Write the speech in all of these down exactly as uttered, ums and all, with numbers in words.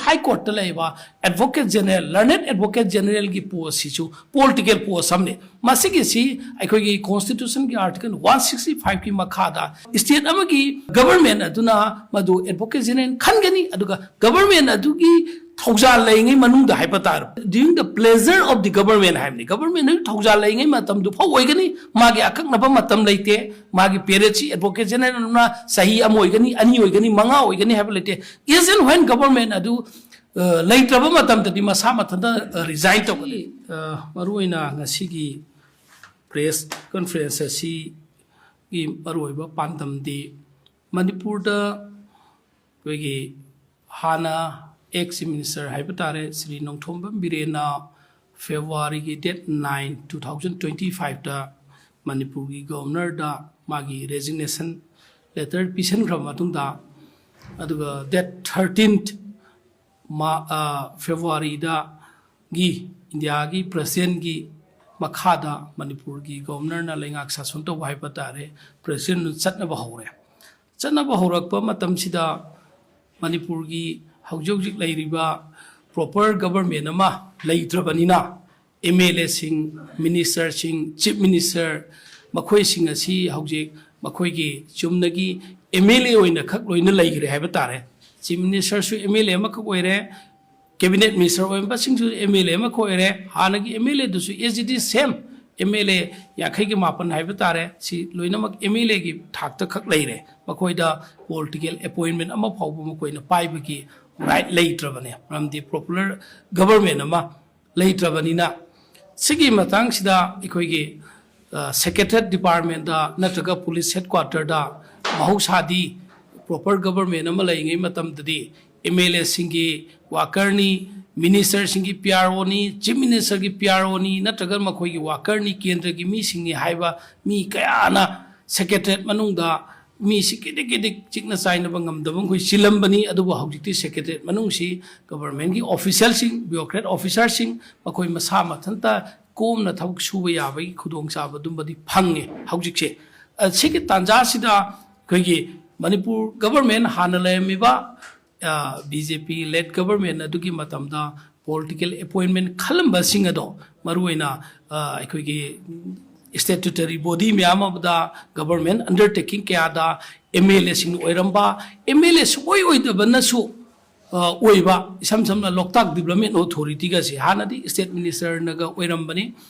ꯍꯥꯏ ꯀꯣꯔꯠꯇ ꯂꯩꯕ advocate general, ꯂꯔꯅꯦꯠ advocate ꯖꯦꯅꯔꯦꯜꯒꯤ ꯄꯣꯁꯁꯤꯁꯨ political ꯄꯣꯁ ꯑꯃꯅꯤ꯫ ꯃꯁꯤꯒꯤꯁꯤ ꯑꯩꯈꯣꯏꯒꯤ ꯀꯣꯟꯁꯇꯤꯇ꯭ꯌꯨꯁꯟꯒꯤ ꯑꯥꯔꯇꯤꯀꯜ ꯋꯥꯟ ꯁꯤꯛꯁꯇꯤ ꯐꯥꯏꯚꯀꯤ ꯃꯈꯥꯗ ꯁ꯭ꯇꯦꯠ ꯑꯃꯒꯤ ꯒꯕꯔꯃꯦꯟ ꯑꯗꯨꯅ ꯃꯗꯨ ꯑꯦꯗꯚꯣꯀꯦꯠ ꯖꯦꯅꯔꯦꯜ ꯈꯟꯒꯅꯤ, ꯑꯗꯨꯒ ꯒꯕꯔꯃꯦꯟ ꯑꯗꯨꯒꯤ ꯊꯧꯖꯥꯜ ꯂꯩꯉꯩ ꯃꯅꯨꯡꯗ ꯍꯥꯏꯕ ꯇꯥꯔꯦ, during the pleasure of the government ꯍꯥꯏꯕꯅꯤ꯫ ꯒꯕꯔꯃꯦꯟ ꯑꯗꯨꯒꯤ ꯊꯧꯖꯥꯜ ꯂꯩꯉꯩ ꯃꯇꯝꯗꯨ ꯐꯥꯎ ꯑꯣꯏꯒꯅꯤ, ꯃꯥꯒꯤ ꯑꯀꯛꯅꯕ ꯃꯇꯝ ꯂꯩꯇꯦ꯫ ꯃꯥꯒꯤ ꯄꯦꯔꯦꯠꯁꯤ ꯑꯦꯗꯚꯣꯀꯦꯠ ꯖꯦꯅꯔꯦꯜꯅ ꯆꯍꯤ ꯑꯃ ꯑꯣꯏꯒꯅꯤ, ꯑꯅꯤ ꯑꯣꯏꯒꯅꯤ, ꯃꯉꯥ ꯑꯣꯏꯒꯅꯤ ꯍꯥꯏꯕ ꯂꯩꯇꯦ꯫ As and when ꯒꯕꯔꯃꯦꯟ ꯑꯗꯨ ꯑ, ꯂꯩꯇ꯭ꯔꯕ ꯃꯇꯝꯗꯗꯤ ꯃꯁꯥ ꯃꯊꯟꯇ ꯔꯤꯖꯥꯏꯟ ꯇꯧꯒꯅꯤ꯫ ꯑ, ꯃꯔꯨꯑꯣꯏꯅ ꯉꯁꯤꯒꯤ ꯄ꯭ꯔꯦꯁ ꯀꯟꯐꯔꯦꯟꯁ ꯑꯁꯤꯒꯤ ꯃꯔꯨꯑꯣꯏꯕ ꯄꯥꯟꯗꯝꯗꯤ ꯃꯅꯤꯄꯨꯔꯗ ꯑꯩꯈꯣꯏꯒꯤ ꯍꯥꯟꯅ ꯑꯦꯛꯁ ꯆꯤꯐ ꯃꯤꯅꯤꯁꯇꯔ ꯍꯥꯏꯕ ꯇꯥꯔꯦ, ꯁ꯭ꯔꯤ ꯅꯣꯡꯊꯣꯝꯕꯝ ꯕꯤꯔꯦꯟꯅ ꯐꯦꯕ꯭ꯔꯨꯋꯥꯔꯤꯒꯤ date nine, two thousand twenty ꯐꯥꯏꯚꯇ ꯃꯅꯤꯄꯨꯔꯒꯤ ꯒꯣꯕꯔꯅꯔꯗ ꯃꯥꯒꯤ ꯔꯦꯖꯤꯒꯅꯦꯁꯟ ꯂꯦꯇꯔ ꯄꯤꯁꯤꯟꯈ꯭ꯔꯕ ꯃꯇꯨꯡꯗ, ꯑꯗꯨꯒ ꯗꯦꯠ ꯊꯥꯔꯇꯤꯟ ꯃꯥ-, ꯑ, ꯐꯦꯕ꯭ꯔꯨꯋꯥꯔꯤꯗꯒꯤ ꯏꯟꯗꯤꯌꯥꯒꯤ ꯄ꯭ꯔꯁꯤꯗꯦꯟꯒꯤ ꯃꯈꯥꯗ ꯃꯅꯤꯄꯨꯔꯒꯤ ꯒꯣꯕꯔꯅꯔꯅ ꯂꯩꯉꯥꯛ ꯁꯥꯁꯟ ꯇꯧꯕ ꯍꯥꯏꯕ ꯇꯥꯔꯦ, ꯄ꯭ꯔꯁꯤꯗꯦꯟ ꯆꯠꯅꯕ ꯍꯧꯔꯦ꯫ ꯆꯠꯅꯕ ꯍꯧꯔꯛꯄ ꯃꯇꯝꯁꯤꯗ ꯃꯅꯤꯄꯨꯔꯒꯤ ꯍꯧꯖꯤꯛ ꯍꯧꯖꯤꯛ ꯂꯩꯔꯤꯕ ꯄ꯭ꯔꯣꯄꯔ ꯒꯕꯔꯃꯦꯟ ꯑꯃ ꯂꯩꯇ꯭ꯔꯕꯅꯤꯅ, ꯑꯦꯝ ꯑꯦꯜ ꯑꯦꯁꯤꯡ, ꯃꯤꯅꯤꯁꯇꯔꯁꯤꯡ, ꯆꯤꯐ ꯃꯤꯅꯤꯁꯇꯔ, ꯃꯈꯣꯏꯁꯤꯡ ꯑꯁꯤ ꯍꯧꯖꯤꯛ ꯃꯈꯣꯏꯒꯤ ꯆꯨꯝꯅꯒꯤ ꯑꯦꯝ ꯑꯦꯜ ꯑꯦ ꯑꯣꯏꯅ ꯈꯛ ꯂꯣꯏꯅ ꯂꯩꯈ꯭ꯔꯦ ꯍꯥꯏꯕ ꯇꯥꯔꯦ꯫ ꯆꯤꯐ ꯃꯤꯅꯤꯁꯇꯔꯁꯨ ꯑꯦꯝ ꯑꯦꯜ ꯑꯦ ꯑꯃꯈꯛ ꯑꯣꯏꯔꯦ, ꯀꯦꯕꯤꯅꯦꯠ ꯃꯤꯅꯤꯁꯇꯔ ꯑꯣꯏꯔꯝꯕꯁꯤꯡꯁꯨ ꯑꯦꯝ ꯑꯦꯜ ꯑꯦ ꯑꯃꯈꯛ ꯑꯣꯏꯔꯦ, ꯍꯥꯟꯅꯒꯤ ꯑꯦꯝ ꯑꯦꯜ ꯑꯦꯗꯨꯁꯨ as it is same M L A ꯌꯥꯡꯈꯩꯒꯤ ꯃꯥꯄꯟ ꯍꯥꯏꯕ ꯇꯥꯔꯦ, ꯁꯤ ꯂꯣꯏꯅꯃꯛ ꯑꯦꯝ ꯑꯦꯜ ꯑꯦꯒꯤ ꯊꯥꯛꯇ ꯈꯛ ꯂꯩꯔꯦ꯫ ꯃꯈꯣꯏꯗ ꯄꯣꯂꯤꯇꯤꯀꯦꯜ ꯑꯦꯄꯣꯏꯟꯃꯦꯟ ꯑꯃ ꯐꯥꯎꯕ ꯃꯈꯣꯏꯅ ꯄꯥꯏꯕꯒꯤ ꯔꯥꯏꯠ ꯂꯩꯇ꯭ꯔꯕꯅꯦ, ꯃꯔꯝꯗꯤ ꯄꯣꯄꯨꯂꯔ ꯒꯕꯔꯃꯦꯟ ꯑꯃ ꯂꯩꯇ꯭ꯔꯕꯅꯤꯅ꯫ ꯁꯤꯒꯤ ꯃꯇꯥꯡꯁꯤꯗ ꯑꯩꯈꯣꯏꯒꯤ, ꯑ, ꯁꯦꯀ꯭ꯔꯦꯇꯦꯔꯤꯌꯦꯠ ꯗꯤꯄꯥꯔꯠꯃꯦꯟꯗ ꯅꯠꯇ꯭ꯔꯒ ꯄꯨꯂꯤꯁ ꯍꯦꯗꯀ꯭ꯋꯥꯇꯔꯗ ꯃꯍꯧꯁꯥꯗꯤ ꯄ꯭ꯔꯣꯄꯔ ꯒꯕꯔꯃꯦꯟ ꯑꯃ ꯂꯩꯔꯤꯉꯩ ꯃꯇꯝꯗꯗꯤ ꯑꯦꯝ ꯑꯦꯜ ꯑꯦꯁꯤꯡꯒꯤ ꯋꯥꯀꯔꯅꯤ, ꯃꯤꯅꯤꯁꯇꯔꯁꯤꯡꯒꯤ ꯄꯤ ꯑꯥꯔ ꯑꯣꯅꯤ, ꯆꯤꯐ ꯃꯤꯅꯤꯁꯇꯔꯒꯤ ꯄꯤ ꯑꯥꯔ ꯑꯣꯅꯤ, ꯅꯠꯇ꯭ꯔꯒ ꯃꯈꯣꯏꯒꯤ ꯋꯥꯀꯔꯅꯤ, ꯀꯦꯟꯗ꯭ꯔꯒꯤ ꯃꯤꯁꯤꯡꯅꯤ ꯍꯥꯏꯕ ꯃꯤ ꯀꯌꯥꯅ ꯁꯦꯀ꯭ꯔꯦꯇꯦꯔꯤꯌꯦꯠ ꯃꯅꯨꯡꯗ ꯃꯤꯁꯤ ꯀꯤꯗꯤꯛ ꯀꯤꯗꯤꯛ ꯆꯤꯛꯅ ꯆꯥꯏꯅꯕ ꯉꯝꯗꯕ ꯃꯈꯣꯏ ꯆꯤꯜꯂꯝꯕꯅꯤ꯫ ꯑꯗꯨꯕꯨ ꯍꯧꯖꯤꯛꯇꯤ ꯁꯦꯀ꯭ꯔꯦꯇꯦꯔꯤꯌꯦꯠ ꯃꯅꯨꯡꯁꯤ ꯒꯕꯔꯃꯦꯟꯒꯤ ꯑꯣꯐꯤꯁꯤꯌꯦꯜꯁꯤꯡ, ꯕ꯭ꯌꯨꯔꯣꯀ꯭ꯔꯦꯠ ꯑꯣꯐꯤꯁꯥꯔꯁꯤꯡ, ꯃꯈꯣꯏ ꯃꯁꯥ ꯃꯊꯟꯇ ꯀꯣꯝꯅ ꯊꯕꯛ ꯁꯨꯕ ꯌꯥꯕꯒꯤ ꯈꯨꯗꯣꯡꯆꯥꯕ ꯑꯗꯨꯝꯕꯗꯤ ꯐꯪꯉꯦ ꯍꯧꯖꯤꯛꯁꯦ꯫ ꯑ, ꯁꯤꯒꯤ ꯇꯥꯟꯖꯥꯁꯤꯗ ꯑꯩꯈꯣꯏꯒꯤ ꯃꯅꯤꯄꯨꯔ ꯒꯕꯔꯃꯦꯟ ꯍꯥꯟꯅ ꯂꯩꯔꯝꯃꯤꯕ ꯕꯤ ꯖꯦ ꯄꯤ ꯂꯦꯠ ꯒꯕꯔꯃꯦꯟ ꯑꯗꯨꯒꯤ ꯃꯇꯝꯗ ꯄꯣꯂꯤꯇꯤꯀꯦꯜ ꯑꯦꯄꯣꯏꯟꯃꯦꯟ ꯈꯜꯂꯝꯕꯁꯤꯡ ꯑꯗꯣ, ꯃꯔꯨꯑꯣꯏꯅ ꯑꯩꯈꯣꯏꯒꯤ ꯁ꯭ꯇꯦꯇꯨꯇꯔꯤ ꯕꯣꯗꯤ ꯃꯌꯥꯝ ꯑꯃꯗ, ꯒꯕꯔꯃꯦꯟ ꯑꯟꯗꯔꯇꯦꯀꯤꯡ ꯀꯌꯥꯗ ꯑꯦꯝ ꯑꯦꯜ ꯑꯦꯁꯤꯡ ꯑꯣꯏꯔꯝꯕ, ꯑꯦꯝ ꯑꯦꯜ ꯑꯦ ꯁꯨꯡꯑꯣꯏ ꯑꯣꯏꯗꯕꯅꯁꯨ ꯑꯣꯏꯕ, ꯏꯁꯝ ꯁꯝꯅ ꯂꯣꯛꯇꯥꯛ ꯗꯤꯕ꯭ꯂꯞꯃꯦꯟ ꯑꯣꯊꯣꯔꯤꯇꯤꯒꯁꯦ ꯍꯥꯟꯅꯗꯤ ꯁ꯭ꯇꯦꯠ ꯃꯤꯅꯤꯁꯇꯔꯅꯒ ꯑꯣꯏꯔꯝꯕꯅꯤ꯫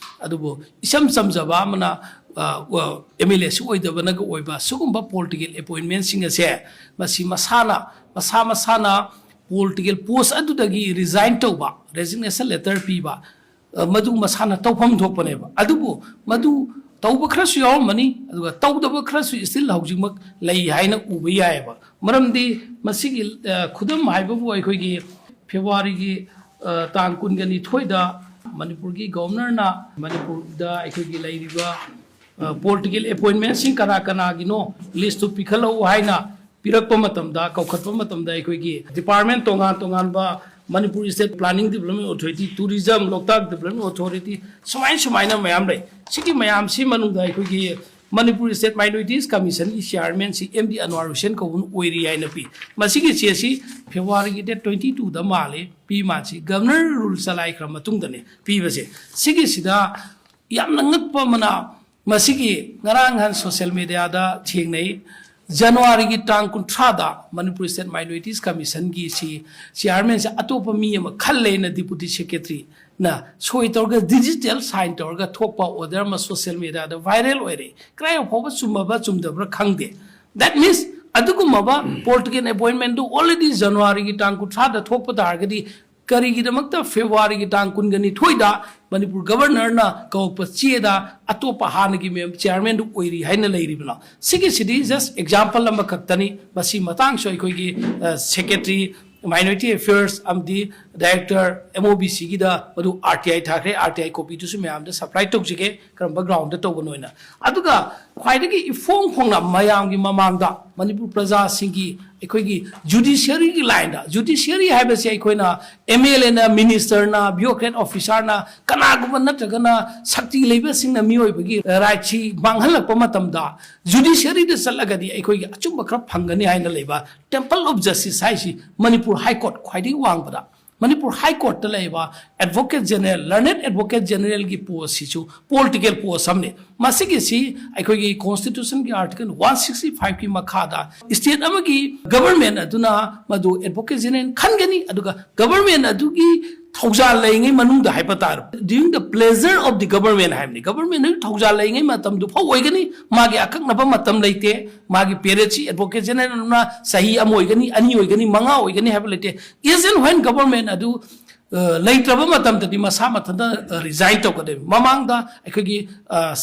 ꯑꯗꯨꯕꯨ ꯏꯁꯝ ꯆꯝꯖꯕ ꯑꯃꯅ ꯑꯦꯝ ꯑꯦꯜ ꯑꯦꯁꯨ ꯑꯣꯏꯗꯕꯅꯒ ꯑꯣꯏꯕ ꯁꯤꯒꯨꯝꯕ ꯄꯣꯂꯤꯇꯤꯀꯦꯜ ꯑꯦꯄꯣꯏꯟꯃꯦꯟꯁꯤꯡ ꯑꯁꯦ ꯃꯁꯤ ꯃꯁꯥꯅ, ꯃꯁꯥ ꯃꯁꯥꯅ ꯄꯣꯂꯤꯇꯤꯀꯦꯜ ꯄꯣꯁ ꯑꯗꯨꯗꯒꯤ ꯔꯤꯖꯥꯏꯟ ꯇꯧꯕ, ꯔꯦꯖꯤꯒꯅꯦꯁꯟ ꯂꯦꯇꯔ ꯄꯤꯕ, ꯃꯗꯨ ꯃꯁꯥꯅ ꯇꯧꯐꯝ ꯊꯣꯛꯄꯅꯦꯕ꯫ ꯑꯗꯨꯕꯨ ꯃꯗꯨ ꯇꯧꯕ ꯈꯔꯁꯨ ꯌꯥꯎꯔꯝꯃꯅꯤ, ꯑꯗꯨꯒ ꯇꯧꯗꯕ ꯈꯔꯁꯨ ꯁ꯭ꯇꯤꯜ ꯍꯧꯖꯤꯛꯃꯛ ꯂꯩ ꯍꯥꯏꯅ ꯎꯕ ꯌꯥꯏꯑꯕ꯫ ꯃꯔꯝꯗꯤ ꯃꯁꯤꯒꯤ ꯈꯨꯗꯝ ꯍꯥꯏꯕꯕꯨ ꯑꯩꯈꯣꯏꯒꯤ ꯐꯦꯕ꯭ꯔꯨꯋꯥꯔꯤꯒꯤ ꯇꯥꯡ ꯀꯨꯟꯒ ꯅꯤꯊꯣꯏꯗ ꯃꯅꯤꯄꯨꯔꯒꯤ ꯒꯣꯕꯔꯅꯔꯅ ꯃꯅꯤꯄꯨꯔꯗ ꯑꯩꯈꯣꯏꯒꯤ ꯂꯩꯔꯤꯕ ꯄꯣꯂꯤꯇꯤꯀꯦꯜ ꯑꯦꯄꯣꯏꯟꯃꯦꯟꯁꯤꯡ ꯀꯅꯥ ꯀꯅꯥꯒꯤꯅꯣ ꯂꯤꯁꯇꯨ ꯄꯤꯈꯠꯂꯛꯎ ꯍꯥꯏꯅ ꯄꯤꯔꯛꯄ ꯃꯇꯝꯗ, ꯀꯧꯈꯠꯄ ꯃꯇꯝꯗ, ꯑꯩꯈꯣꯏꯒꯤ ꯗꯤꯄꯥꯔꯠꯃꯦꯟ ꯇꯣꯉꯥꯟ ꯇꯣꯉꯥꯟꯕ, Manipur state planning development authority, tourism, Loktak development authority, ꯁꯨꯃꯥꯏ ꯁꯨꯃꯥꯏꯅ ꯃꯌꯥꯝ ꯂꯩ꯫ ꯁꯤꯒꯤ ꯃꯌꯥꯝꯁꯤ ꯃꯅꯨꯡꯗ ꯑꯩꯈꯣꯏꯒꯤ ꯃꯅꯤꯄꯨꯔ ꯁ꯭ꯇꯦꯠ ꯃꯥꯏꯅꯣꯔꯤꯇꯤꯁ ꯀꯃꯤꯁꯟꯒꯤ ꯆꯤꯌꯥꯔꯃꯦꯟꯁꯤ ꯑꯦꯝ ꯗꯤ ꯑꯟꯋꯥꯔ ꯍꯨꯁꯦꯟ ꯀꯧꯕꯅ ꯑꯣꯏꯔꯤ ꯍꯥꯏꯅ ꯄꯤ꯫ ꯃꯁꯤꯒꯤ ꯆꯦꯁꯤ ꯐꯦꯕ꯭ꯔꯨꯋꯥꯔꯤꯒꯤ ꯗꯦꯠ ꯇ꯭ꯋꯦꯟꯇꯤ ꯇꯨꯗ ꯃꯥꯜꯂꯤ ꯄꯤ ꯃꯥꯜꯂꯤ꯫ ꯒꯕꯔꯅꯔ ꯔꯨꯜ ꯆꯂꯥꯏꯈ꯭ꯔ ꯃꯇꯨꯡꯗꯅꯦ ꯄꯤꯕꯁꯦ꯫ ꯁꯤꯒꯤꯁꯤꯗ ꯌꯥꯝꯅ ꯉꯛꯄ ꯑꯃꯅ, ꯃꯁꯤꯒꯤ ꯉꯔꯥꯡ ꯅꯍꯥꯟ ꯁꯣꯁꯤꯌꯦꯜ ꯃꯦꯗꯤꯌꯥꯗ ꯊꯦꯡꯅꯩ, ꯖꯅꯋꯥꯔꯤꯒꯤ ꯇꯥꯡ ꯀꯨꯟꯊ꯭ꯔꯥꯗ ꯃꯅꯤꯄꯨꯔ ꯁ꯭ꯇꯦꯠ ꯃꯥꯏꯅꯣꯔꯤꯇꯤꯁ ꯀꯃꯤꯁꯟꯒꯤ ꯁꯤ ꯆꯤꯌꯥꯔꯃꯦꯟꯁꯦ ꯑꯇꯣꯞꯄ ꯃꯤ ꯑꯃ ꯈꯜꯂꯦꯅ ꯗꯤꯄꯨꯇꯤ ꯁꯦꯀ꯭ꯔꯦꯇꯔꯤꯅ ꯁꯣꯏ ꯇꯧꯔꯒ, ꯗꯤꯖꯤꯇꯦꯜ ꯁꯥꯏꯟ ꯇꯧꯔꯒ ꯊꯣꯛꯄ ꯑꯣꯔꯗꯔ ꯑꯃ ꯁꯣꯁꯤꯌꯦꯜ ꯃꯦꯗꯤꯌꯥꯗ ꯚꯥꯏꯔꯦꯜ ꯑꯣꯏꯔꯦ꯫ ꯀꯗꯥꯏ ꯐꯥꯎꯕ ꯆꯨꯝꯃꯕ ꯆꯨꯝꯗꯕ꯭ꯔꯥ ꯈꯪꯗꯦ꯫ That means, ꯑꯗꯨꯒꯨꯝꯂꯕ ꯄꯣꯂꯤꯇꯤꯀꯦꯜ ꯑꯦꯄꯣꯏꯟꯃꯦꯟꯗꯨ already ꯖꯅꯋꯥꯔꯤꯒꯤ ꯇꯥꯡ ꯀꯨꯟꯊ꯭ꯔꯥꯗ ꯊꯣꯛꯄ ꯇꯥꯔꯒꯗꯤ, ꯀꯔꯤꯒꯤꯗꯃꯛꯇ ꯐꯦꯕ꯭ꯔꯨꯋꯥꯔꯤꯒꯤ ꯇꯥꯡ ꯀꯨꯟꯒ ꯅꯤꯊꯣꯏꯗ ꯃꯅꯤꯄꯨꯔ ꯒꯕꯔꯅꯔꯅ ꯀꯧꯔꯛꯄ ꯆꯦꯗ ꯑꯇꯣꯞꯄ ꯍꯥꯟꯅꯒꯤ ꯃꯦꯝ-, ꯆꯤꯌꯥꯔꯃꯦꯟꯗꯨ ꯑꯣꯏꯔꯤ ꯍꯥꯏꯅ ꯂꯩꯔꯤꯕꯅꯣ? ꯁꯤꯒꯤꯁꯤꯗꯤ just example ꯑꯃꯈꯛꯇꯅꯤ꯫ ꯃꯁꯤ ꯃꯇꯥꯡꯁꯨ ꯑꯩꯈꯣꯏꯒꯤ, ꯑ, ꯁꯦꯀ꯭ꯔꯦꯇꯔꯤ, ꯃꯥꯏꯅꯣꯔꯤꯇꯤ ꯑꯦꯐꯤꯌꯔꯁ ꯑꯃꯗꯤ ꯗꯥꯏꯔꯦꯛꯇꯔ ꯑꯦꯝ ꯑꯣ ꯕꯤ ꯁꯤꯒꯤꯗ ꯃꯗꯨ ꯑꯥꯔ ꯇꯤ ꯑꯥꯏ ꯊꯥꯈ꯭ꯔꯦ꯫ ꯑꯥꯔ ꯇꯤ ꯑꯥꯏ ꯀꯣꯄꯤꯗꯨꯁꯨ ꯃꯌꯥꯝꯗ ꯁꯄ꯭ꯂꯥꯏ ꯇꯧꯖꯒꯦ, ꯀꯔꯝꯕ ꯒ꯭ꯔꯥꯎꯟꯗ ꯇꯧꯕꯅꯣ ꯍꯥꯏꯅ꯫ ꯑꯗꯨꯒ ꯈ꯭ꯋꯥꯏꯗꯒꯤ ꯏꯐꯣꯡ ꯐꯣꯡꯅ ꯃꯌꯥꯝꯒꯤ ꯃꯃꯥꯡꯗ ꯃꯅꯤꯄꯨꯔ ꯄ꯭ꯔꯖꯥꯁꯤꯡꯒꯤ ꯑꯩꯈꯣꯏꯒꯤ ꯖꯨꯗꯤꯁꯤꯌꯔꯤꯒꯤ ꯂꯥꯏꯟꯗ, ꯖꯨꯗꯤꯁꯤꯌꯔꯤ ꯍꯥꯏꯕꯁꯤ ꯑꯩꯈꯣꯏꯅ ꯑꯦꯝ ꯑꯦꯜ ꯑꯦꯅ, ꯃꯤꯅꯤꯁꯇꯔꯅ, ꯕ꯭ꯌꯨꯔꯣꯀ꯭ꯔꯦꯠ ꯑꯣꯐꯤꯁꯥꯔꯅ, ꯀꯅꯥꯒꯨꯝꯕ ꯅꯠꯇ꯭ꯔꯒꯅ ꯁꯛꯇꯤ ꯂꯩꯕꯁꯤꯡꯅ ꯃꯤꯑꯣꯏꯕꯒꯤ ꯔꯥꯏꯠꯁꯤ ꯃꯥꯡꯍꯜꯂꯛꯄ ꯃꯇꯝꯗ ꯖꯨꯗꯤꯁꯤꯌꯔꯤꯗ ꯆꯠꯂꯒꯗꯤ ꯑꯩꯈꯣꯏꯒꯤ ꯑꯆꯨꯝꯕ ꯈꯔ ꯐꯪꯒꯅꯤ ꯍꯥꯏꯅ ꯂꯩꯕ ꯇꯦꯝꯄꯜ ꯑꯣꯐ ꯖꯁꯇꯤꯁ ꯍꯥꯏꯁꯤ ꯃꯅꯤꯄꯨꯔ ꯍꯥꯏ ꯀꯣꯔꯠ ꯈ꯭ꯋꯥꯏꯗꯒꯤ ꯋꯥꯡꯕꯗ, ꯃꯅꯤꯄꯨꯔ ꯍꯥꯏ ꯀꯣꯔꯠꯇ ꯂꯩꯕ ꯑꯦꯗꯚꯣꯀꯦꯠ ꯖꯦꯅꯔꯦꯜ, ꯂꯔꯅꯦꯠ ꯑꯦꯗꯚꯣꯀꯦꯠ ꯖꯦꯅꯔꯦꯜꯒꯤ ꯄꯣꯁꯁꯤꯁꯨ ꯄꯣꯂꯤꯇꯤꯀꯦꯜ ꯄꯣꯁ ꯑꯃꯅꯤ꯫ ꯃꯁꯤꯒꯤꯁꯤ ꯑꯩꯈꯣꯏꯒꯤ ꯀꯣꯟꯁꯇꯤꯇ꯭ꯌꯨꯁꯟꯒꯤ ꯑꯥꯔꯇꯤꯀꯜ ꯋꯥꯟ ꯁꯤꯛꯁꯇꯤ ꯐꯥꯏꯚꯀꯤ ꯃꯈꯥꯗ ꯁ꯭ꯇꯦꯠ ꯑꯃꯒꯤ ꯒꯕꯔꯃꯦꯟ ꯑꯗꯨꯅ ꯃꯗꯨ ꯑꯦꯗꯚꯣꯀꯦꯠ ꯖꯦꯅꯔꯦꯜ ꯈꯟꯒꯅꯤ, ꯑꯗꯨꯒ ꯒꯕꯔꯃꯦꯟ ꯑꯗꯨꯒꯤ ꯊꯧꯖꯥꯜ ꯂꯩꯔꯤꯉꯩ ꯃꯅꯨꯡꯗ ꯍꯥꯏꯕ ꯇꯥꯔꯦ, during the pleasure of the government ꯍꯥꯏꯕꯅꯤ꯫ ꯒꯕꯔꯃꯦꯟ ꯑꯗꯨꯒꯤ ꯊꯧꯖꯥꯜ ꯂꯩꯔꯤꯉꯩ ꯃꯇꯝꯗꯨ ꯐꯥꯎ ꯑꯣꯏꯒꯅꯤ, ꯃꯥꯒꯤ ꯑꯀꯛꯅꯕ ꯃꯇꯝ ꯂꯩꯇꯦ꯫ ꯃꯥꯒꯤ ꯄꯦꯔꯦꯠꯁꯤ ꯑꯦꯗꯚꯣꯀꯦꯠ ꯖꯦꯅꯔꯦꯜꯅ ꯆꯍꯤ ꯑꯃ ꯑꯣꯏꯒꯅꯤ, ꯑꯅꯤ ꯑꯣꯏꯒꯅꯤ, ꯃꯉꯥ ꯑꯣꯏꯒꯅꯤ ꯍꯥꯏꯕ ꯂꯩꯇꯦ꯫ As and when ꯒꯕꯔꯃꯦꯟ ꯑꯗꯨ ꯑ, ꯂꯩꯇ꯭ꯔꯕ ꯃꯇꯝꯗꯗꯤ ꯃꯁꯥ ꯃꯊꯟꯇ ꯔꯤꯖꯥꯏꯟ ꯇꯧꯒꯗꯣꯏꯕ꯫ ꯃꯃꯥꯡꯗ ꯑꯩꯈꯣꯏꯒꯤ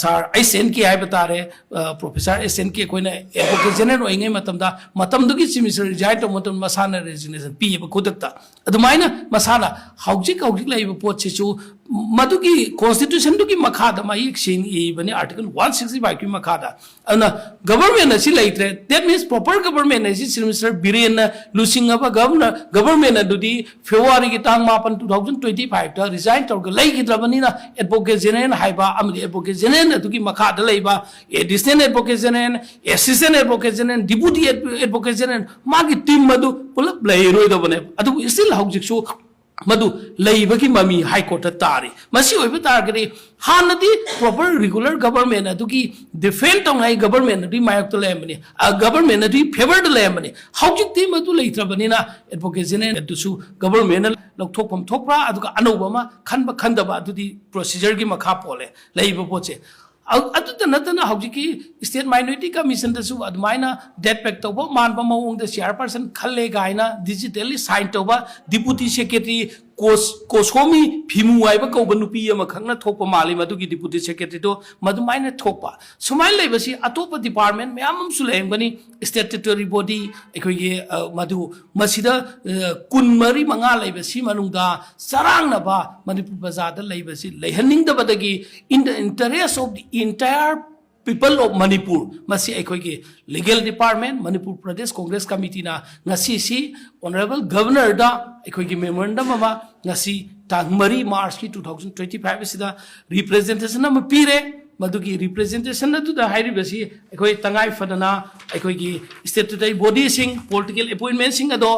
ꯁꯥꯔ ꯑꯩꯆ ꯑꯦꯟ ꯀꯦ ꯍꯥꯏꯕ ꯇꯥꯔꯦ, ꯄ꯭ꯔꯣꯐꯦꯁꯔ ꯑꯩꯆ ꯑꯦꯟ ꯀꯦ ꯑꯩꯈꯣꯏꯅ ꯑꯦꯗꯚꯣꯀꯦꯠ ꯖꯦꯅꯔꯦꯜ ꯑꯣꯏꯔꯤꯉꯩ ꯃꯇꯝꯗ, ꯃꯇꯝꯗꯨꯒꯤ ꯆꯤꯐ ꯃꯤꯅꯤꯁꯇꯔ ꯔꯤꯖꯥꯏꯟ ꯇꯧꯕ ꯃꯇꯝꯗ ꯃꯁꯥꯅ ꯔꯦꯖꯤꯒꯅꯦꯁꯟ ꯄꯤꯌꯦꯕ ꯈꯨꯗꯛꯇ꯫ ꯑꯗꯨꯃꯥꯏꯅ ꯃꯁꯥꯅ ꯍꯧꯖꯤꯛ ꯍꯧꯖꯤꯛ ꯂꯩꯔꯤꯕ ꯄꯣꯠꯁꯤꯁꯨ ꯃꯗꯨꯒꯤ ꯀꯣꯟꯁꯇꯤꯇ꯭ꯌꯨꯁꯟꯗꯨꯒꯤ ꯃꯈꯥꯗ ꯃꯌꯦꯛ ꯁꯦꯡꯅ ꯏꯕꯅꯤ, ꯑꯥꯔꯇꯤꯀꯜ ꯋꯥꯟ ꯁꯤꯛꯁꯇꯤ ꯐꯥꯏꯚꯀꯤ ꯃꯈꯥꯗ꯫ ꯑꯗꯨꯅ ꯒꯕꯔꯃꯦꯟ ꯑꯁꯤ ꯂꯩꯇ꯭ꯔꯦ, that means proper ꯒꯕꯔꯃꯦꯟ ꯑꯁꯤ ꯆꯤꯐ ꯃꯤꯅꯤꯁꯇꯔ ꯕꯤꯔꯦꯟꯅ ꯂꯨꯆꯤꯡꯉꯕ ꯒꯕꯔꯅꯔ, ꯒꯕꯔꯃꯦꯟ ꯑꯗꯨꯗꯤ ꯐꯦꯕ꯭ꯔꯨꯋꯥꯔꯤꯒꯤ ꯇꯥꯡ ꯃꯥꯄꯟ, two thousand twenty fiveꯇ ꯔꯤꯖꯥꯏꯟ ꯇꯧꯔꯒ ꯂꯩꯈꯤꯗ꯭ꯔꯕꯅꯤꯅ, ꯑꯦꯗꯚꯣꯀꯦꯠ ꯖꯦꯅꯔꯦꯜ ꯍꯥꯏꯕ ꯑꯃꯗꯤ ꯑꯦꯗꯚꯣꯀꯦꯠ ꯖꯦꯅꯔꯦꯜ ꯑꯗꯨꯒꯤ ꯃꯈꯥꯗ ꯂꯩꯕ additional advocate general, assistant advocate general, deputy advocate general, ꯃꯥꯒꯤ ꯇꯤꯝ ꯑꯗꯨ ꯄꯨꯂꯞ ꯂꯩꯔꯣꯏꯗꯕꯅꯦꯕ꯫ ꯑꯗꯨꯕꯨ ꯁ꯭ꯇꯤꯜ ꯍꯧꯖꯤꯛꯁꯨ ꯃꯗꯨ ꯂꯩꯕꯒꯤ ꯃꯃꯤ ꯍꯥꯏ ꯀꯣꯔꯠꯇ ꯇꯥꯔꯤ꯫ ꯃꯁꯤ ꯑꯣꯏꯕ ꯇꯥꯔꯒꯗꯤ ꯍꯥꯟꯅꯗꯤ ꯄ꯭ꯔꯣꯄꯔ ꯔꯤꯒꯨꯂꯔ ꯒꯕꯔꯃꯦꯟ ꯑꯗꯨꯒꯤ ꯗꯤꯐꯦꯟ ꯇꯧꯅꯉꯥꯏ ꯒꯕꯔꯃꯦꯟ ꯑꯗꯨꯒꯤ ꯃꯥꯌꯣꯛꯇ ꯂꯩꯔꯝꯕꯅꯤ, ꯑ, ꯒꯕꯔꯃꯦꯟ ꯑꯗꯨꯒꯤ ꯐꯦꯚꯔꯗ ꯂꯩꯔꯝꯕꯅꯤ꯫ ꯍꯧꯖꯤꯛꯇꯤ ꯃꯗꯨ ꯂꯩꯇ꯭ꯔꯕꯅꯤꯅ ꯑꯦꯗꯚꯣꯀꯦꯠ ꯖꯦꯅꯔꯦꯜ ꯑꯗꯨꯁꯨ ꯒꯕꯔꯃꯦꯟꯅ ꯂꯧꯊꯣꯛꯐꯝ ꯊꯣꯛꯄ꯭ꯔꯥ, ꯑꯗꯨꯒ ꯑꯅꯧꯕ ꯑꯃ ꯈꯟꯕ ꯈꯟꯗꯕ, ꯑꯗꯨꯗꯤ ꯄ꯭ꯔꯣꯁꯤꯖꯔꯒꯤ ꯃꯈꯥ ꯄꯣꯜꯂꯦ ꯂꯩꯔꯤꯕ ꯄꯣꯠꯁꯦ꯫ ꯑ-, ꯑꯗꯨꯇ ꯅꯠꯇꯅ ꯍꯧꯖꯤꯛꯀꯤ ꯁ꯭ꯇꯦꯠ ꯃꯥꯏꯅꯣꯔꯤꯇꯤ ꯀꯃꯤꯁꯟꯗꯁꯨ ꯑꯗꯨꯃꯥꯏꯅ ꯗꯦꯠ ꯄꯦꯛ ꯇꯧꯕ ꯃꯥꯟꯕ ꯃꯑꯣꯡꯗ ꯆꯤꯌꯥꯔꯄꯔꯁꯟ ꯈꯜꯂꯦ ꯀꯥꯏꯅ ꯗꯤꯖꯤꯇꯦꯜꯂꯤ ꯁꯥꯏꯟ ꯇꯧꯕ, ꯗꯤꯄꯨꯇꯤ ꯁꯦꯀ꯭ꯔꯦꯇꯔꯤ ꯀꯣꯁ-, ꯀꯣꯁꯣꯃꯤ ꯐꯤꯃꯨ ꯍꯥꯏꯕ ꯀꯧꯕ ꯅꯨꯄꯤ ꯑꯃꯈꯛꯅ ꯊꯣꯛꯄ ꯃꯥꯜꯂꯤ, ꯃꯗꯨꯒꯤ ꯗꯤꯄꯨꯇꯤ ꯁꯦꯀ꯭ꯔꯦꯇꯔꯤꯗꯣ ꯃꯗꯨꯃꯥꯏꯅ ꯊꯣꯛꯄ꯫ ꯁꯨꯃꯥꯏꯅ ꯂꯩꯕꯁꯤ ꯑꯇꯣꯞꯄ ꯗꯤꯄꯥꯔꯠꯃꯦꯟ ꯃꯌꯥꯝ ꯑꯃꯁꯨ ꯂꯩꯔꯝꯒꯅꯤ, ꯁ꯭ꯇꯦꯇꯨꯇꯣꯔꯤ ꯕꯣꯗꯤ ꯑꯩꯈꯣꯏꯒꯤ, ꯑ, ꯃꯗꯨ ꯃꯁꯤꯗ, ꯑ, ꯀꯨꯟꯃꯔꯤ ꯃꯉꯥ ꯂꯩꯕꯁꯤ ꯃꯅꯨꯡꯗ ꯆꯔꯥꯡꯅꯕ ꯃꯅꯤꯄꯨꯔ ꯄ꯭ꯔꯖꯥꯗ ꯂꯩꯕꯁꯤ ꯂꯩꯍꯟꯅꯤꯡꯗꯕꯗꯒꯤ, in the interest of the entire people of Manipur, ꯃꯁꯤ ꯑꯩꯈꯣꯏꯒꯤ ꯂꯤꯒꯦꯜ ꯗꯤꯄꯥꯔꯠꯃꯦꯟ, ꯃꯅꯤꯄꯨꯔ ꯄ꯭ꯔꯗꯦꯁ ꯀꯣꯡꯒ꯭ꯔꯦꯁ ꯀꯃꯤꯇꯤꯅ ꯉꯁꯤꯁꯤ ꯑꯣꯅꯔꯦꯕꯜ ꯒꯕꯔꯅꯔꯗ ꯑꯩꯈꯣꯏꯒꯤ ꯃꯦꯃꯣꯔꯦꯟꯗꯝ ꯑꯃ ꯉꯁꯤ ꯇꯥꯡ ꯃꯔꯤ ꯃꯥꯔꯆꯀꯤ two thousand twenty five ꯑꯁꯤꯗ ꯔꯤꯄ꯭ꯔꯖꯦꯟꯇꯦꯁꯟ ꯑꯃ ꯄꯤꯔꯦ꯫ ꯃꯗꯨꯒꯤ ꯔꯤꯄ꯭ꯔꯖꯦꯟꯇꯦꯁꯟ ꯑꯗꯨꯗ ꯍꯥꯏꯔꯤꯕꯁꯤ ꯑꯩꯈꯣꯏ ꯇꯉꯥꯏ ꯐꯗꯅ ꯑꯩꯈꯣꯏꯒꯤ ꯁ꯭ꯇꯦꯇꯨꯇꯣꯔꯤ ꯕꯣꯗꯤꯁꯤꯡ, ꯄꯣꯂꯤꯇꯤꯀꯦꯜ ꯑꯦꯄꯣꯏꯟꯃꯦꯟꯁꯤꯡ ꯑꯗꯣ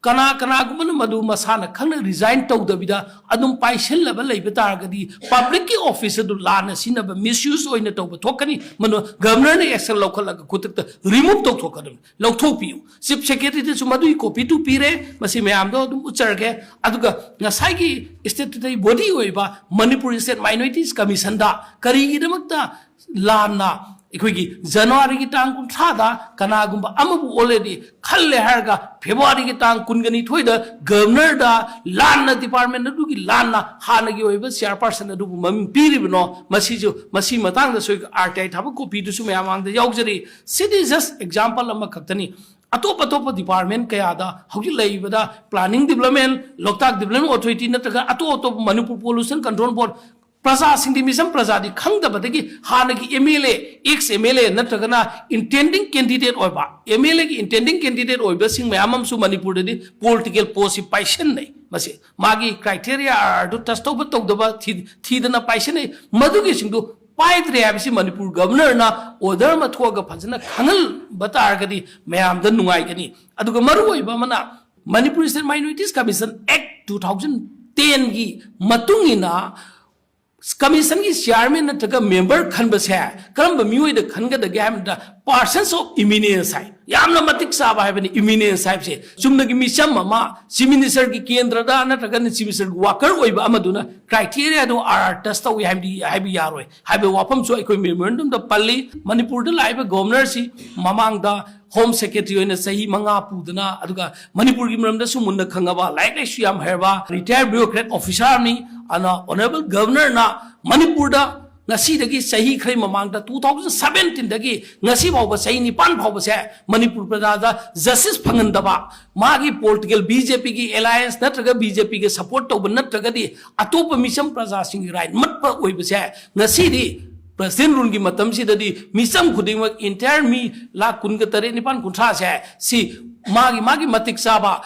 ꯀꯅꯥ ꯀꯅꯥꯒꯨꯝꯕꯅ ꯃꯗꯨ ꯃꯁꯥꯅ ꯈꯪꯅ ꯔꯤꯖꯥꯏꯟ ꯇꯧꯗꯕꯤꯗ ꯑꯗꯨꯝ ꯄꯥꯏꯁꯤꯜꯂꯕ ꯂꯩꯕ ꯇꯥꯔꯒꯗꯤ, ꯄꯕ꯭ꯂꯤꯛꯀꯤ ꯑꯣꯐꯤꯁ ꯑꯗꯨ ꯂꯥꯟꯅ ꯁꯤꯖꯤꯟꯅꯕ, ꯃꯤꯁꯌꯨꯁ ꯑꯣꯏꯅ ꯇꯧꯕ ꯊꯣꯛꯀꯅꯤ꯫ ꯃꯗꯨ ꯒꯕꯔꯅꯔꯅ ꯑꯦꯛꯁꯟ ꯂꯧꯈꯠꯂꯒ ꯈꯨꯗꯛꯇ ꯔꯤꯃꯨꯚ ꯇꯧꯊꯣꯛꯀꯗꯕꯅꯤ, ꯂꯧꯊꯣꯛꯄꯤꯌꯨ꯫ ꯆꯤꯐ ꯁꯦꯀ꯭ꯔꯦꯇꯔꯤꯗꯁꯨ ꯃꯗꯨꯒꯤ ꯀꯣꯄꯤꯗꯨ ꯄꯤꯔꯦ, ꯃꯁꯤ ꯃꯌꯥꯝꯗꯣ ꯑꯗꯨꯝ ꯎꯠꯆꯔꯒꯦ꯫ ꯑꯗꯨꯒ ꯉꯁꯥꯏꯒꯤ ꯁ꯭ꯇꯦꯇꯨꯇꯣꯔꯤ ꯕꯣꯗꯤ ꯑꯣꯏꯕ ꯃꯅꯤꯄꯨꯔ ꯁ꯭ꯇꯦꯠ ꯃꯥꯏꯅꯣꯔꯤꯇꯤꯁ ꯀꯃꯤꯁꯟꯗ ꯀꯔꯤꯒꯤꯗꯃꯛꯇ ꯂꯥꯟꯅ ꯑꯩꯈꯣꯏꯒꯤ ꯖꯅꯋꯥꯔꯤꯒꯤ ꯇꯥꯡ ꯀꯨꯟꯊ꯭ꯔꯥꯗ ꯀꯅꯥꯒꯨꯝꯕ ꯑꯃꯕꯨ ꯑꯣꯜꯔꯦꯗꯤ ꯈꯜꯂꯦ ꯍꯥꯏꯔꯒ ꯐꯦꯕ꯭ꯔꯨꯋꯥꯔꯤꯒꯤ ꯇꯥꯡ ꯀꯨꯟꯒ ꯅꯤꯊꯣꯏꯗ ꯒꯕꯔꯅꯔꯗ ꯂꯥꯟꯅ, ꯗꯤꯄꯥꯔꯠꯃꯦꯟ ꯑꯗꯨꯒꯤ ꯂꯥꯟꯅ ꯍꯥꯟꯅꯒꯤ ꯑꯣꯏꯕ ꯆꯤꯌꯥꯔꯄꯔꯁꯟ ꯑꯗꯨꯕꯨ ꯃꯃꯤꯡ ꯄꯤꯔꯤꯕꯅꯣ? ꯃꯁꯤꯁꯨ, ꯃꯁꯤ ꯃꯇꯥꯡꯗꯁꯨ ꯑꯥꯔ ꯇꯤ ꯑꯥꯏ ꯊꯥꯕ ꯀꯣꯄꯤꯗꯨꯁꯨ ꯃꯌꯥꯝ ꯃꯥꯡꯗ ꯌꯥꯎꯖꯔꯤ꯫ ꯁꯤꯗꯤ ꯖꯁ ꯑꯦꯛꯖꯥꯝꯄꯜ ꯑꯃꯈꯛꯇꯅꯤ꯫ ꯑꯇꯣꯞ ꯑꯇꯣꯞꯄ ꯗꯤꯄꯥꯔꯠꯃꯦꯟ ꯀꯌꯥꯗ ꯍꯧꯖꯤꯛ ꯂꯩꯔꯤꯕꯗ ꯄ꯭ꯂꯥꯅꯤꯡ ꯗꯤꯕ꯭ꯂꯞꯃꯦꯟ, ꯂꯣꯛꯇꯥꯛ ꯗꯤꯕ꯭ꯂꯞꯃꯦꯟ ꯑꯣꯊꯣꯔꯤꯇꯤ ꯅꯠꯇ꯭ꯔꯒ ꯑꯇꯣꯞ ꯑꯇꯣꯞꯄ ꯃꯅꯤꯄꯨꯔ ꯄꯣꯂꯨꯁꯟ ꯀꯟꯇ꯭ꯔꯣꯜ ꯕꯣꯔꯗ, ꯄ꯭ꯔꯖꯥꯁꯤꯡꯗꯤ, ꯃꯤꯆꯝ ꯄ꯭ꯔꯖꯥꯗꯤ ꯈꯪꯗꯕꯗꯒꯤ ꯍꯥꯟꯅꯒꯤ ꯑꯦꯝ ꯑꯦꯜ ꯑꯦ, ꯑꯦꯛꯁ ꯑꯦꯝ ꯑꯦꯜ ꯑꯦ ꯅꯠꯇ꯭ꯔꯒꯅ ꯏꯟꯇꯦꯟꯗꯤꯡ ꯀꯦꯟꯗꯤꯗꯦꯠ ꯑꯣꯏꯕ, ꯑꯦꯝ ꯑꯦꯜ ꯑꯦꯒꯤ ꯏꯟꯇꯦꯟꯗꯤꯡ ꯀꯦꯟꯗꯤꯗꯦꯠ ꯑꯣꯏꯕꯁꯤꯡ ꯃꯌꯥꯝ ꯑꯃꯁꯨ ꯃꯅꯤꯄꯨꯔꯗꯗꯤ ꯄꯣꯂꯤꯇꯤꯀꯦꯜ ꯄꯣꯁꯁꯤ ꯄꯥꯏꯁꯤꯟꯅꯩ꯫ ꯃꯁꯤ ꯃꯥꯒꯤ ꯀ꯭ꯔꯥꯏꯇꯦꯔꯤꯌꯥ ꯑꯥꯔꯗꯨ ꯇꯆ ꯇꯧꯕ ꯇꯧꯗꯕ ꯊꯤ-, ꯊꯤꯗꯅ ꯄꯥꯏꯁꯤꯟꯅꯩ꯫ ꯃꯗꯨꯒꯤꯁꯤꯡꯗꯨ ꯄꯥꯏꯗ꯭ꯔꯦ ꯍꯥꯏꯕꯁꯤ ꯃꯅꯤꯄꯨꯔ ꯒꯕꯔꯅꯔꯅ ꯑꯣꯔꯗꯔ ꯑꯃ ꯊꯣꯛꯑꯒ ꯐꯖꯅ ꯈꯪꯍꯟꯕ ꯇꯥꯔꯒꯗꯤ ꯃꯌꯥꯝꯗ ꯅꯨꯡꯉꯥꯏꯒꯅꯤ꯫ ꯑꯗꯨꯒ ꯃꯔꯨꯑꯣꯏꯕ ꯑꯃꯅ, ꯃꯅꯤꯄꯨꯔ ꯁ꯭ꯇꯦꯠ ꯃꯥꯏꯅꯣꯔꯤꯇꯤꯁ ꯀꯃꯤꯁꯟ ꯑꯦꯛ two thousand ten ꯒꯤ ꯃꯇꯨꯡ ꯏꯟꯅ ꯀꯃꯤꯁꯟꯒꯤ ꯆꯤꯌꯥꯔꯃꯦꯟ ꯅꯠꯇ꯭ꯔꯒ ꯃꯦꯝꯕꯔ ꯈꯟꯕꯁꯦ ꯀꯔꯝꯕ ꯃꯤꯑꯣꯏꯗ ꯈꯟꯒꯗꯒꯦ ꯍꯥꯏꯕꯗ, Persons of eminence ꯍꯥꯏ, ꯌꯥꯝꯅ ꯃꯇꯤꯛ ꯆꯥꯕ ꯍꯥꯏꯕꯅꯤ꯫ Eminence ꯍꯥꯏꯕꯁꯦ ꯆꯨꯝꯅꯒꯤ ꯃꯤꯆꯝ ꯑꯃ, Chief Minister ꯒꯤ ꯀꯦꯟꯗ꯭ꯔꯗ ꯅꯠꯇ꯭ꯔꯒꯅ Chief Minister ꯒꯤ worker ꯑꯣꯏꯕ ꯑꯃꯗꯨꯅ criteria ꯑꯗꯨ ꯑꯥꯔ ꯑꯥꯔ test ꯇꯧꯏ ꯍꯥꯏꯕꯗꯤ ꯍꯥꯏꯕ ꯌꯥꯔꯣꯏ ꯍꯥꯏꯕ ꯋꯥꯐꯝꯁꯨ ꯑꯩꯈꯣꯏ memorandum ꯗ ꯄꯜꯂꯤ꯫ ꯃꯅꯤꯄꯨꯔꯗ ꯂꯥꯛꯏꯕ Governor ꯁꯤ ꯃꯃꯥꯡꯗ Home Secretary ꯑꯣꯏꯅ ꯆꯍꯤ ꯃꯉꯥ ꯄꯨꯗꯅ, ꯑꯗꯨꯒ ꯃꯅꯤꯄꯨꯔꯒꯤ ꯃꯔꯝꯗꯁꯨ ꯃꯨꯟꯅ ꯈꯪꯉꯕ, ꯂꯥꯏꯔꯤꯛ ꯂꯥꯏꯁꯨ ꯌꯥꯝ ꯍꯩꯔꯕ, retired bureaucrat officer ꯑꯃꯅꯤ꯫ ꯑꯗꯨꯅ Honourable Governor ꯅ ꯃꯅꯤꯄꯨꯔꯗ ꯉꯁꯤꯗꯒꯤ ꯆꯍꯤ ꯈꯔꯒꯤ ꯃꯃꯥꯡꯗ, two thousand seventeen ꯗꯒꯤ ꯉꯁꯤ ꯐꯥꯎꯕ, ꯆꯍꯤ ꯅꯤꯄꯥꯟ ꯐꯥꯎꯕꯁꯦ, ꯃꯅꯤꯄꯨꯔ ꯄ꯭ꯔꯖꯥꯗ justice ꯐꯪꯍꯟꯗꯕ, ꯃꯥꯒꯤ political, B J P ꯒꯤ alliance ꯅꯠꯇ꯭ꯔꯒ B J P ꯒꯤ support ꯇꯧꯕ ꯅꯠꯇ꯭ꯔꯒꯗꯤ ꯑꯇꯣꯞꯄ ꯃꯤꯆꯝ ꯄ꯭ꯔꯖꯥꯁꯤꯡꯒꯤ right ꯃꯠꯄ ꯑꯣꯏꯕꯁꯦ, ꯉꯁꯤꯗꯤ President rule ꯒꯤ ꯃꯇꯝꯁꯤꯗꯗꯤ ꯃꯤꯆꯝ ꯈꯨꯗꯤꯡꯃꯛ, entire ꯃꯤ ꯂꯥꯈ ꯀꯨꯟꯒ ꯇꯔꯦꯠ, ꯅꯤꯄꯥꯟ, ꯀꯨꯟꯊ꯭ꯔꯥꯁꯦ, ꯁꯤ ꯃꯥꯒꯤ, ꯃꯥꯒꯤ ꯃꯇꯤꯛ ꯆꯥꯕ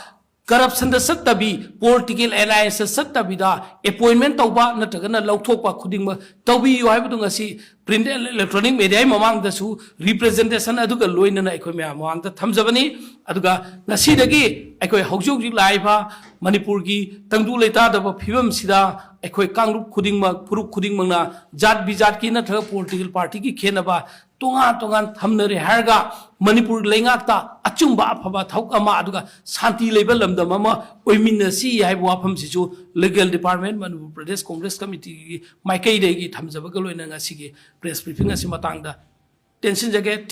corruption ꯗ ꯆꯠꯇꯕꯤ, political alliance ꯇ ꯆꯠꯇꯕꯤꯗ appointment ꯇꯧꯕ ꯅꯠꯇ꯭ꯔꯒꯅ ꯂꯧꯊꯣꯛꯄ ꯈꯨꯗꯤꯡꯃꯛ ꯇꯧꯕꯤꯌꯨ ꯍꯥꯏꯕꯗꯨ ꯉꯁꯤ print and electronic media ꯒꯤ ꯃꯃꯥꯡꯗꯁꯨ representation ꯑꯗꯨꯒ ꯂꯣꯏꯅꯅ ꯑꯩꯈꯣꯏ ꯃꯌꯥꯝ ꯃꯃꯥꯡꯗ ꯊꯝꯖꯕꯅꯤ꯫ ꯑꯗꯨꯒ ꯉꯁꯤꯗꯒꯤ ꯑꯩꯈꯣꯏ ꯍꯧꯖꯤꯛ ꯍꯧꯖꯤꯛ ꯂꯥꯛꯏꯕ ꯃꯅꯤꯄꯨꯔꯒꯤ ꯇꯪꯗꯨ ꯂꯩꯇꯥꯗꯕ ꯐꯤꯕꯝꯁꯤꯗ ꯑꯩꯈꯣꯏ ꯀꯥꯡꯂꯨꯞ ꯈꯨꯗꯤꯡꯃꯛ, ꯐꯨꯔꯨꯞ ꯈꯨꯗꯤꯡꯃꯛꯅ ꯖꯥꯠ ꯕꯤꯖꯥꯠꯀꯤ ꯅꯠꯇ꯭ꯔꯒ political party ꯒꯤ ꯈꯦꯠꯅꯕ ꯇꯣꯉꯥꯟ ꯇꯣꯉꯥꯟ ꯊꯝꯅꯔꯦ ꯍꯥꯏꯔꯒ ꯃꯅꯤꯄꯨꯔ ꯂꯩꯉꯥꯛꯇ ꯑꯆꯨꯝꯕ ꯑꯐꯕ ꯊꯕꯛ ꯑꯃ, ꯑꯗꯨꯒ ꯁꯥꯟꯇꯤ ꯂꯩꯕ ꯂꯝꯗꯝ ꯑꯃ ꯑꯣꯏꯃꯤꯟꯅꯁꯤ ꯍꯥꯏꯕ ꯋꯥꯐꯝꯁꯤꯁꯨ Legal Department, Manipur Pradesh Congress Committee ꯒꯤ ꯃꯥꯏꯀꯩꯗꯒꯤ ꯊꯝꯖꯕꯒ ꯂꯣꯏꯅꯅ ꯉꯁꯤꯒꯤ press briefing ꯑꯁꯤ ꯃꯇꯥꯡꯗ ꯇꯦꯟꯁꯤꯟꯖꯒꯦ꯫